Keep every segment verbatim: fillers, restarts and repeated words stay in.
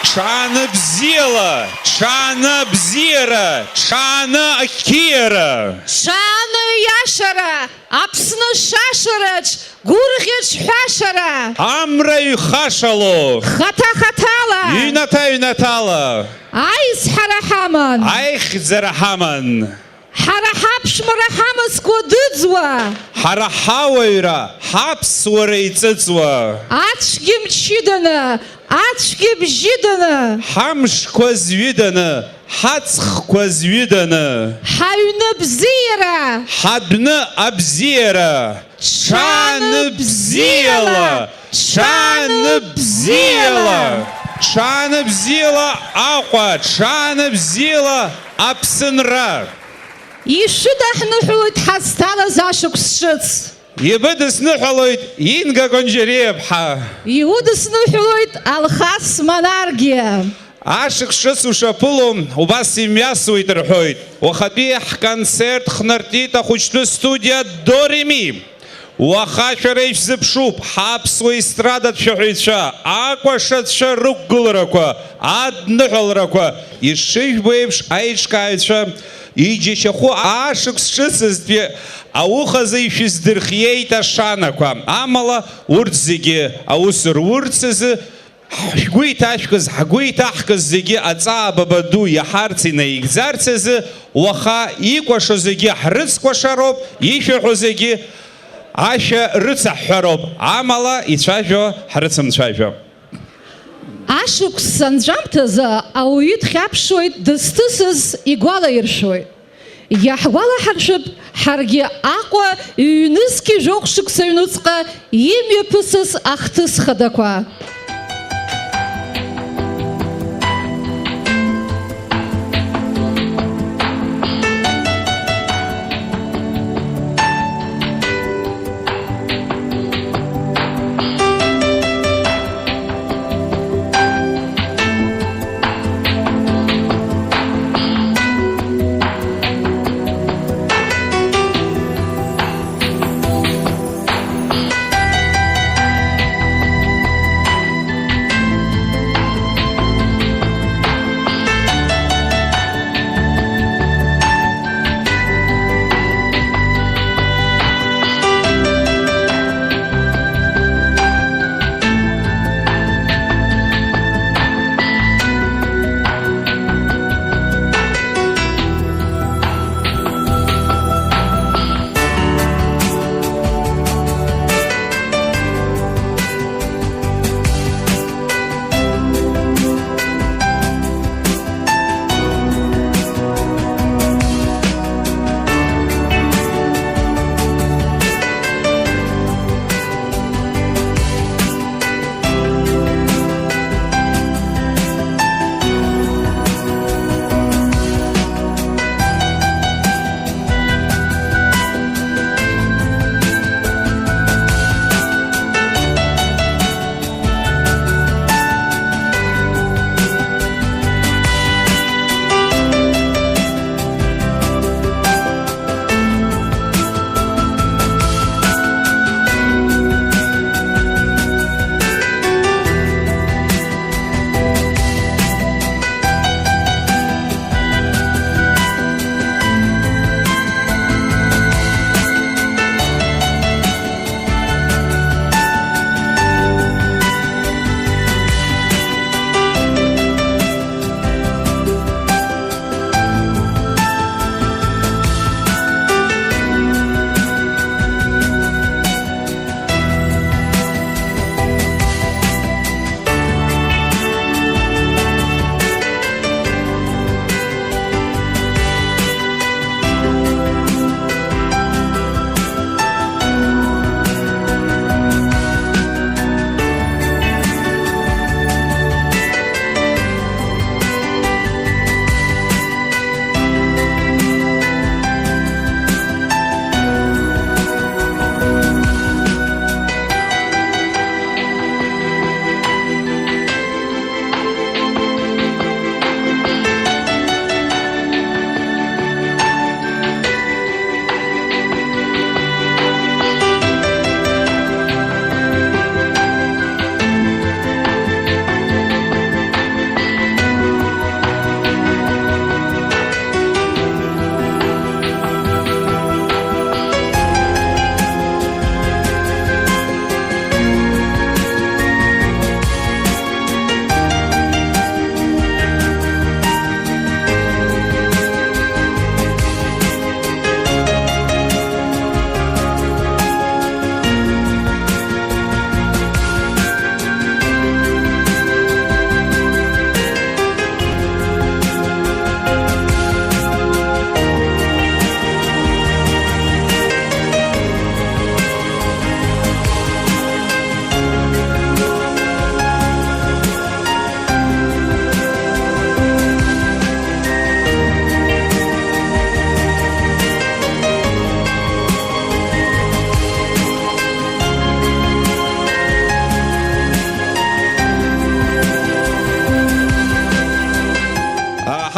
Ҽааны бзиала, ҽааны абзиара, ҽааны ақьиара. Ҽааны иашара, Аԥсны шашараҿ гәырӷьаҿ ҳәашара. Амра ҩхашало. Хаҭа-хаҭала. Ҩнаҭа-ҩнаҭала. Аизҳара ҳаман. Аихьӡара ҳаман. Ҳара ҳаԥшәмара ҳамазқәа дыӡуа. Ҳара ҳауаҩра, ҳаԥсуара иҵыҵуа. Ацәгьа мчыданы, ацәгьа бжьыданы. Ҳамшқәа зҩыданы, ҳаҵхқәа зҩыданы. Ҳаҩны бзиара. Ҳадәны абзиара. Ҽаанбзиала! Ҽаанбзиала! Ҽаанбзиала Аҟәа! Ҽаанбзиала Аԥсынра! Ишәыдаҳныҳәалоит ҳазҭалаз ашықәс ҿыц. Ибыдысныҳәалоит Инга Конџьариаԥҳа. Иудысныҳәалоит Алхас Манаргиа. Ашықәс ҿыц ушаԥыло, убас имҩасуеит рҳәоит. Уахатәи ҳконцерт хнартит ахәыҷтәы студиа До Ре Ми. Уаха шәара ишәзыԥшуп, ҳаԥсуа естрадатә шәаҳәаҩцәа, акәашацәа рықәгыларақәа, адныҳәаларақәа, ишыжәбо еиԥш, аиҿкааҩцәа иџьашьахәы ашықәс ҿыцызтәи аухазы ишәыздырхиеит ашанақәа. Амала урҭ зегьы аус рурц азы Шәгәы иҭашәкыз, ҳгәы иҭаҳкыз зегьы аҵаа баба ду иаҳарц, инаигӡарц азы, уаха икәашо зегьы ҳрыцкәашароуп, ишәаҳәо зегьы ашәа рыцаҳҳәароуп, амала ицәажәо ҳрыцымцәажәо. Ашықәс анҵәамҭазы ауаҩы дхьаԥшуеит, дызҭысыз игәалаиршәоит. Иаҳгәалаҳаршәап, ҳаргьы Аҟәа ҩнызқьи жәохә шықәса аҩнуҵҟа имҩаԥысыз ахҭыс хадақәа.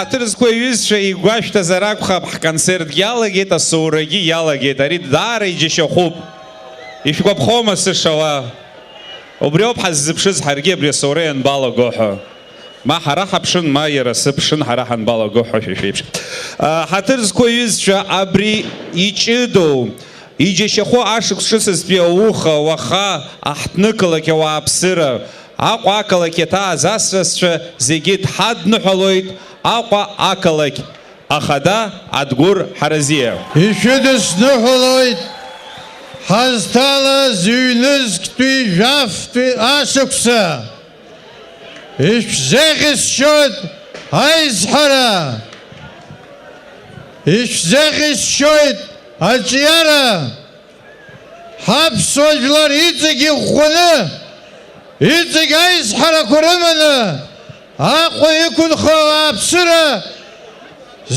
Ҳаҭыр зқәу аҩызцәа, игәашәҭазар акәхап, ҳконцертгьы иалагеит, асоурагьы иалагеит. Ари даара иџьашьахәуп. Ишәгәаԥхома сышауа? Убриоуп ҳаззыԥшыз ҳаргьы абри асоура ианбалаго ҳәа. Ма ҳара ҳаԥшын, ма иара сыԥшын ҳара ҳанбалаго ҳәа шәа шәеиԥш. А, ҳаҭыр зқәу аҩызцәа, абри иҷыдоу, иџьашьахәу ашықәс ҿыцызтәи ауха, уаха аҳҭнықалақь ауааԥсыра, Аҟәа ақалақь иаҭааз асасцәа зегьы дҳадныҳәалоит Аҟәа ақалақь ахада Адгәыр Ҳаразиа. Ишәыдысныҳәалоит ҳазҭалаз ҩнызқьтәи жәафтәи ашықәса. Ишәзеӷьасшьоит аизҳара! Ишәзеӷьасшьоит аҿиара! Ҳаԥсуа жәлар иҵегь иӷәӷәаны, иҵегь аизҳарақәа рыманы, Аҟәа иқәынхо ауааԥсыра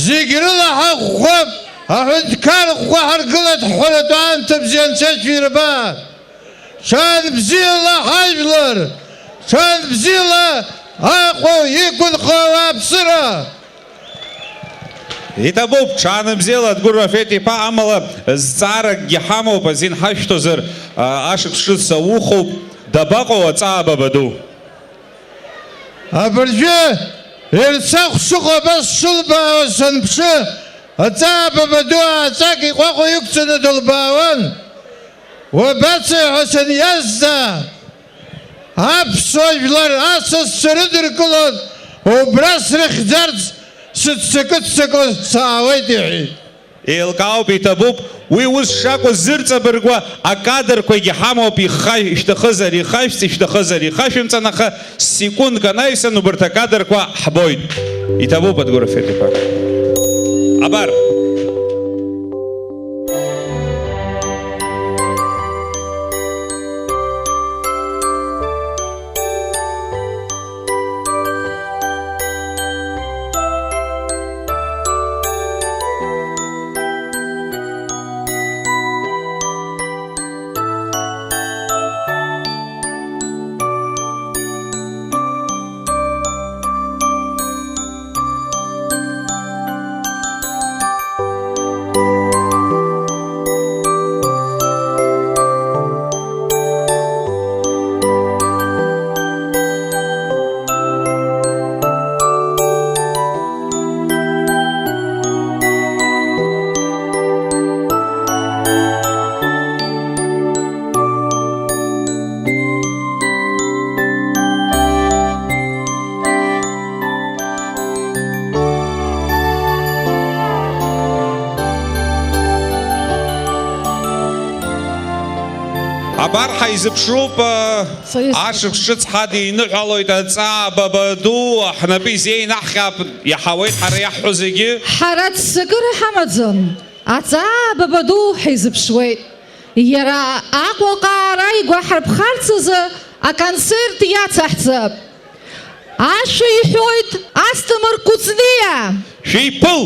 зегь рыла ҳаӷәӷәап, аҳәынҭқар ӷәӷәа ҳаргылеит ҳҳәаратәы аамҭа бзиа анцәа ишәирба. Ҽаан бзиала ҳажәлар, ҽаан бзиала Аҟәа иқәынхо ауааԥсыра! Иҭабуп, ҽаанбзиала, Адгәыр Рафеҭ-иԥа, амала зҵааракгьы ҳамоуп, азин ҳашәҭозар, а, ашықәс ҿыц аухоуп, дабаҟоу аҵаа баба ду? Абыржәы Ерцахә шыҟоу абас шылбаауа санԥшы, аҵаа баба ду ааҵәак иҟәаҟәа иқәҵаны дылбаауан. Уабацеи ҳәа саниазҵаа, аԥсуа жәлар асасцәа рыдыркылон, убра срыхьӡарц сыццакы-ццакуа саауеит, иҳәеит. Еилкаауп, иҭабуп, уи ус шакәу зырҵабыргуа акадрқәагьы ҳамоуп, ихха-, ишәҭахызар ихашәҵ, ишәҭахызар ихашәымҵан, аха секундк анаҩсан убарҭ акадрқәа ҳбоит. Иҭабуп, Адгәыр Рафеҭ-иԥа. Абар. Абар ҳаизыԥшуп, э, Са ис- ашықәс ҿыц ҳадиныҳәалоит, аҵаа баба ду ҳнапы изеинаҳҟьап, иаҳауеит ҳара иаҳҳәо зегьы. Ҳара ццакыра ҳамаӡам, аҵаа баба ду ҳаизыԥшуеит. Иара Аҟәаҟа ара игәаҳарԥхарц азы аконцерт иацаҳҵап. Ашәа иҳәоит Асҭамыр Кәыҵниа. Шәиԥыл!